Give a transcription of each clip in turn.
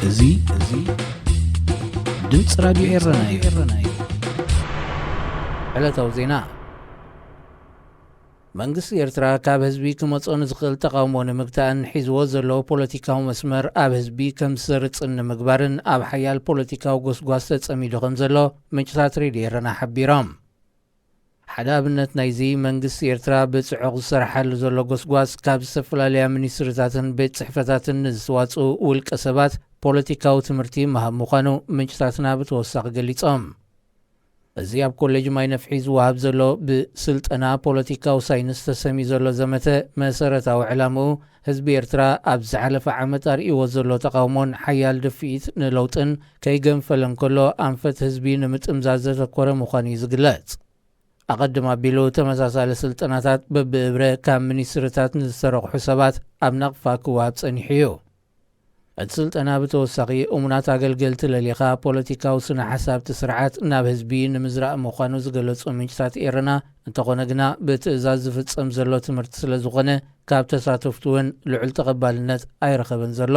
እዚ እዚ ድምፂ ራዲዮ ኤረና እዩ። ዕለታዊ ዜና። መንግስቲ ኤርትራ ካብ ህዝቢ ክመጾ ንዝኽእል ተቓውሞ ንምግታእን ሒዝዎ ዘሎ ፖለቲካዊ መስመር ኣብ ህዝቢ ከም ዝሰርጽን ንምግባርን ኣብ ሓያል ፖለቲካዊ ጎስጓስ ተጸሚዱ ከም ዘሎ ምንጭታት ሬድዮ ኤረና ሓቢሮም። ሓደ ኣብነት ናይዚ መንግስቲ ኤርትራ ብጽዑቕ ዝሰርሓሉ ዘሎ ጎስጓስ ካብ ዝተፈላለያ ሚኒስትሪታትን ቤት ጽሕፈታትን ንዝተዋጽኡ ውልቀ ሰባት ፖለቲካዊ ትምህርቲ ምሃብ ምዃኑ ምንጭታትና ብተወሳኺ ገሊጾም። እዚ ኣብ ኮሌጅ ማይ ነፍሒ ዝወሃብ ዘሎ ብስልጠና ፖለቲካዊ ሳይንስ ተሰምዩ ዘሎ ዘመተ መሰረታዊ ዕላምኡ ህዝቢ ኤርትራ ኣብ ዝሓለፈ ዓመት ኣርእይዎ ዘሎ ተቓውሞን ሓያል ድፍኢት ንለውጥን ከይገንፈለ እንከሎ ኣንፈት ህዝቢ ንምጥምዛዝ ዘተኮረ ምዃኑ እዩ ዝግለጽ። ኣቐድም ኣቢሉ ተመሳሳሊ ስልጠናታት በብእብረ ካብ ሚኒስትሪታት ንዝተረቑሑ ሰባት ኣብ ናቕፋ ክወሃብ ጸኒሑ እዩ። እቲ ስልጠና ብተወሳኺ እሙናት ኣገልገልቲ ለሊኻ ፖለቲካዊ ስነ ሓሳብ እቲ ስርዓት ናብ ህዝቢ ንምዝራእ ምዃኑ ዝገለጹ ምንጭታት ኤረና፣ እንተኾነ ግና ብትእዛዝ ዝፍጸም ዘሎ ትምህርቲ ስለ ዝኾነ ካብ ተሳተፍቱ እውን ልዑል ተቐባልነት ኣይረኸበን ዘሎ።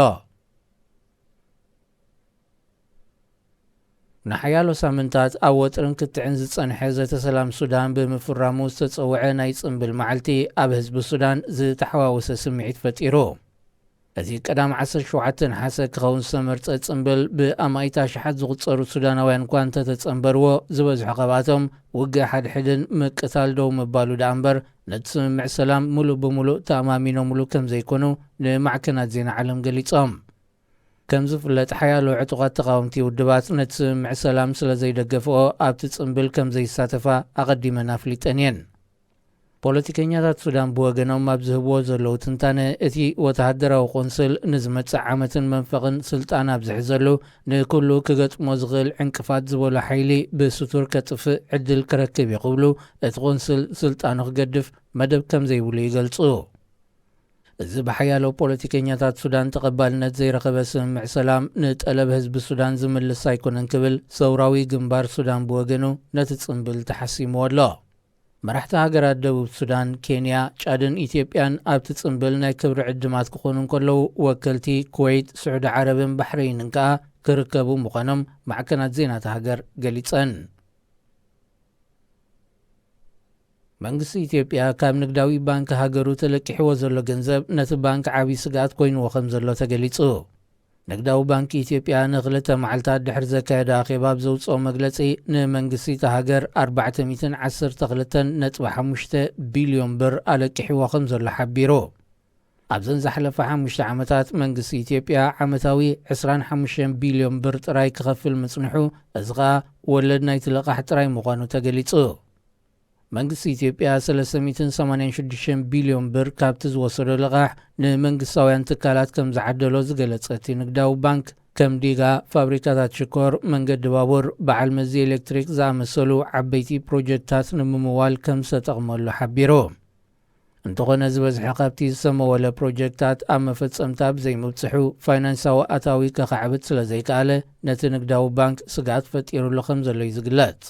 ንሓያሎ ሳምንታት ኣብ ወጥርን ክትዕን ዝጸንሐ ዘተ ሰላም ሱዳን ብምፍራሙ ዝተጸውዐ ናይ ጽምብል መዓልቲ ኣብ ህዝቢ ሱዳን ዝተሓዋወሰ ስምዒት ፈጢሩ። እዚ ቀዳም ዓሰርተ ሸውዓተ ነሓሰ ክኸውን ዝተመርጸ ጽምብል ብኣማኢት ኣሽሓት ዝቑጸሩ ሱዳናውያን እኳ እንተተጸንበርዎ፣ ዝበዝሑ ካብኣቶም ውግእ ሓድሕድን ምቅታል ደው ምባሉ ደኣ እምበር ነቲ ስምምዕ ሰላም ምሉእ ብምሉእ ተኣማሚኖምሉ ከም ዘይኮኑ ንማዕከናት ዜና ዓለም ገሊጾም። ከም ዝፍለጥ ሓያሎ ዕጡቓት ተቓወምቲ ውድባት ነቲ ስምምዕ ሰላም ስለ ዘይደገፍኦ ኣብቲ ጽምብል ከም ዘይሳተፋ ኣቐዲመን ኣፍሊጠን እየን። ፖለቲከኛታት ሱዳን ብወገኖም ኣብ ዝህብዎ ዘለዉ ትንታነ፣ እቲ ወተሃደራዊ ቆንስል ንዝመጽእ ዓመትን መንፈቕን ስልጣን ኣብ ዝሕዘሉ ንኩሉ ክገጥሞ ዝኽእል ዕንቅፋት ዝበሎ ሓይሊ ብስቱር ከጥፍእ ዕድል ክረክብ እዩ ክብሉ፣ እቲ ቆንስል ስልጣኑ ክገድፍ መደብ ከም ዘይብሉ ይገልጹ። እዚ ብሓያሎ ፖለቲከኛታት ሱዳን ተቐባልነት ዘይረኸበ ስምምዕ ሰላም ንጠለብ ህዝቢ ሱዳን ዝምልስ ኣይኮነን ክብል ሰውራዊ ግንባር ሱዳን ብወገኑ ነቲ ጽምብል ተሓሲምዎ ኣሎ። መራሕቲ ሃገራት ደቡብ ሱዳን፣ ኬንያ፣ ጫድን ኢትዮጵያን ኣብቲ ጽምብል ናይ ክብሪ ዕድማት ክኾኑ እንከለዉ፣ ወከልቲ ኩወይት፣ ስዑዲ ዓረብን ባሕረይንን ከኣ ክርከቡ ምዃኖም ማዕከናት ዜና እታ ሃገር ገሊጸን። መንግስቲ ኢትዮጵያ ካብ ንግዳዊ ባንክ ሃገሩ ተለቂሕዎ ዘሎ ገንዘብ ነቲ ባንክ ዓብዪ ስግኣት ኮይንዎ ከም ዘሎ ተገሊጹ። ንግዳዊ ባንክ ኢትዮጵያ ንኽልተ መዓልታት ድሕሪ ዘካየዶ ኣኼባ ኣብ ዘውፅኦ መግለፂ፣ ንመንግስቲ እታ ሃገር ኣርባዕተ ሚእትን ዓሰርተ ክልተን ነጥቢ ሓሙሽተ ቢልዮን ብር ኣለቂሕዎ ከም ዘሎ ሓቢሩ። ኣብዘን ዝሓለፋ ሓሙሽተ ዓመታት መንግስቲ ኢትዮጵያ ዓመታዊ ዕስራን ሓሙሽተን ቢልዮን ብር ጥራይ ክኸፍል ምጽንሑ፣ እዚ ኸኣ ወለድ ናይቲ ልቓሕ ጥራይ ምዃኑ ተገሊጹ። መንግስቲ ኢትዮጵያ ሰለስተ ሚእትን ሰማንያን ሽዱሽተን ቢልዮን ብር ካብቲ ዝወሰዶ ልቓሕ ንመንግስታውያን ትካላት ከም ዝዓደሎ ዝገለጸ እቲ ንግዳዊ ባንክ፣ ከም ዲጋ፣ ፋብሪካታት ሽኮር፣ መንገዲ ባቡር፣ በዓል መዚ ኤሌክትሪክ ዝኣመሰሉ ዓበይቲ ፕሮጀክታት ንምምዋል ከም ዝተጠቕመሉ ሓቢሩ። እንተኾነ፣ ዝበዝሐ ካብቲ ዝተመወለ ፕሮጀክታት ኣብ መፈጸምታ ብዘይምብጽሑ፣ ፋይናንሳዊ ኣታዊ ከኻዕብት ስለ ዘይከኣለ፣ ነቲ ንግዳዊ ባንክ ስግኣት ፈጢሩሉ ከም ዘሎ እዩ ዝግለጽ።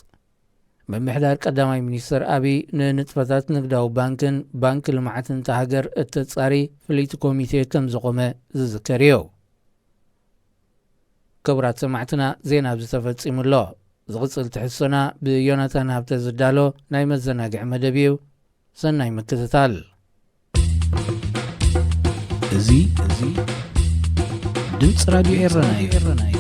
ምምሕዳር ቀዳማይ ሚኒስትር ኣብይ ንንጥፈታት ንግዳዊ ባንክን ባንክ ልምዓትን እታ ሃገር እተጻሪ ፍልይቲ ኮሚቴ ከም ዘቖመ ዝዝከር እዩ። ክቡራት ሰማዕትና፣ ዜና ኣብዚ ተፈጺሙ ኣሎ። ዝቕጽል ትሕዝቶና ብዮናታን ሃብተ ዝዳሎ ናይ መዘናግዒ መደብ እዩ። ሰናይ ምክትታል። እዚ፣ እዚ ድምፂ ራዲዮ ኤረና እዩ።